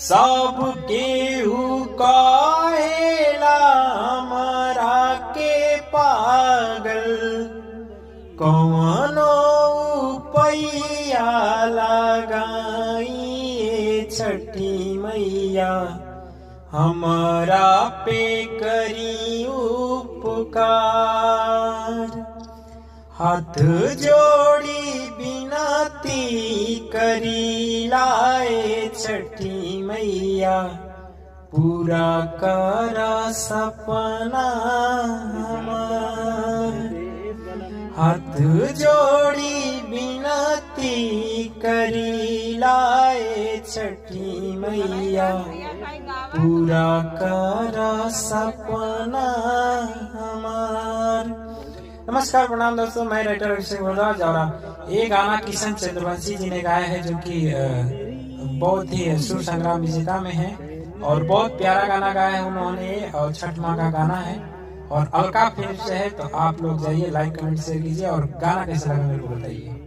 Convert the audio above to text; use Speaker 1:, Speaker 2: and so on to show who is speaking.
Speaker 1: सब केहू कहेला हमरा के पागल, कौनो पैया लगाई छठी मैया, हमरा पे करी उपकार। हाथ जोड़ी बिनती करी लाए छठी मैया, पूरा कर सपना हमार। हाथ जोड़ी बिनती करी लाए छठी मैया, पूरा कर सपना हमार। नमस्कार, प्रणाम दोस्तों, मैं राइटर अभिषेक भारद्वाज और ये गाना किशन चंद्रवंशी जी ने गाया है, जो कि बहुत ही सुर संग्राम विजेता में है और बहुत प्यारा गाना गाया है उन्होंने और छठ माँ का गाना है और अलका फिल्म से है। तो आप लोग जाइए, लाइक कमेंट शेयर कीजिए और गाना कैसा लगा मेरे को बताइए।